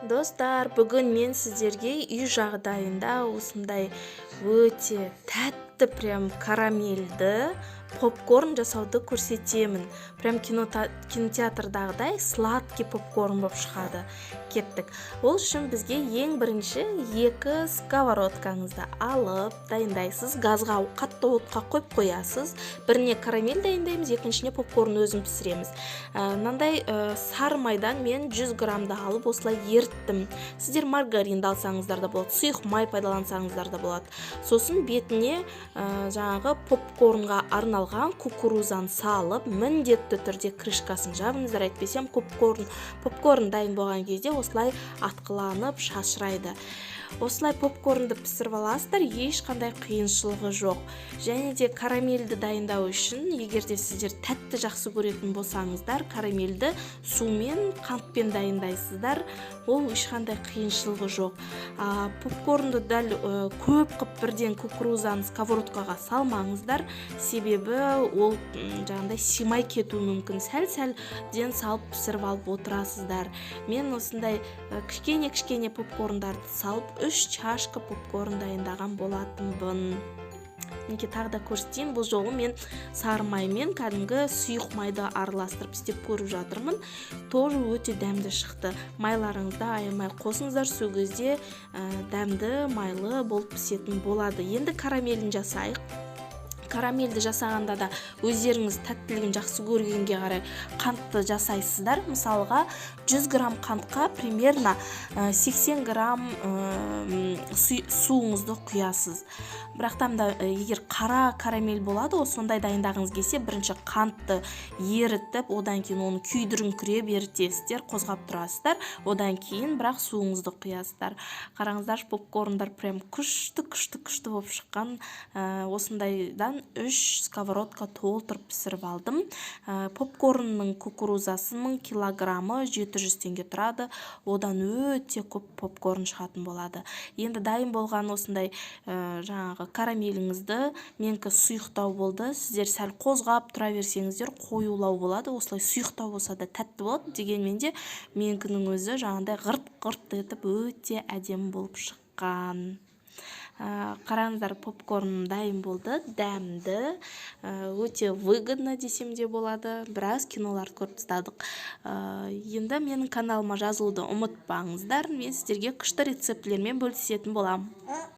Достар, бүгін мен сіздерге үй жағдайында осындай өте тәтті, прям карамельді попкорн жасауды көрсетемін. Прям кинотеатрдағыдай сладкий попкорн болып шығады. Кеттік. Ол үшін бізге ең бірінші екі сковородкаңызды алып дайындайсыз. Газға, қатты отқа қойып қоясыз. Біріне карамель дайындаймыз, екіншіне попкорн өзін пісіреміз. Мынандай сары майдан мен 100 граммды алып, осылай еріттім. Сіздер маргаринді алсаңыздар да болады, сұйық май пайдалансаңыздар да болады. Сосын бетіне жаңағы попкорнға арналған кукурузаны салып, міндетті түрде крышкасын жабыңыздар, әйтпесем попкорн дайын болған кезде осылай атқыланып шашырайды. Осылай попкорнды пісіріп аласыздар, ешқандай қиыншылығы жоқ. Және де карамельді дайындау үшін, егер де сіздер тәтті жақсы көретін болсаңыздар, карамельді сумен, қантпен дайындайсыздар, ол ешқандай қиыншылығы жоқ. Попкорнды дәл көп қып бірден кукурузаны сковородкаға салмаңыздар, себебі ол жаңағыдай сыймай кетуі мүмкін. Сәл сәлден салып, пісіріп алып отырасыздар. Мен осындай кішкене кішкене попкорндарды салып, үш чашка попкорн дайындаған болатынмын. Мінекей, тағы да көрсетейін. Бұл жолы мен сары май мен кәдімгі сұйық майды араластырып істеп көріп жатырмын. Тоже өте дәмді шықты. Майларыңызды аямай қосыңыздар, сол кезде дәмді, майлы болып пісетін болады. Енді карамелін жасайық. Карамельді жасағанда да өздеріңіз тәттілігін жақсы көргенге қарай қантты жасайсыздар. Мысалға, 100 грамм қантқа примерно 80 грамм суыңызды құясыз. Бірақ та егер қара карамель болады ғой, сондай дайындағыңыз келсе, бірінші қантты ерітіп, одан кейін оны күйдіріңкіреп ерітесіздер, қозғап тұрасыздар, одан кейін бірақ суыңызды құясыздар. Қараңыздаршы, попкорндар прям күшті, күшті, күшті болып шыққан. Осындайдан үш сковородка толтырып пісіріп алдым. Попкорнның кукурузасының килограммы 700 теңге тұрады, одан өте көп попкорн шығатын болады. Енді дайын болған осындай жаңағы карамеліңізді, менікі сұйықтау болды, сіздер сәл қозғап тұра берсеңіздер, қоюлау болады. Осылай сұйықтау болса да тәтті болады. Дегенмен де менікінің өзі жаңағыдай ғырт ғырт етіп, өте әдемі болып шыққан. Қараңыздар, попкорн дайын болды, дәмді, өте выгодно десем де болады. Біраз киноларды көріп тастадық. Енді менің каналыма жазылуды ұмытпаңыздар, мен сіздерге күшті рецептілермен бөлісетін боламын.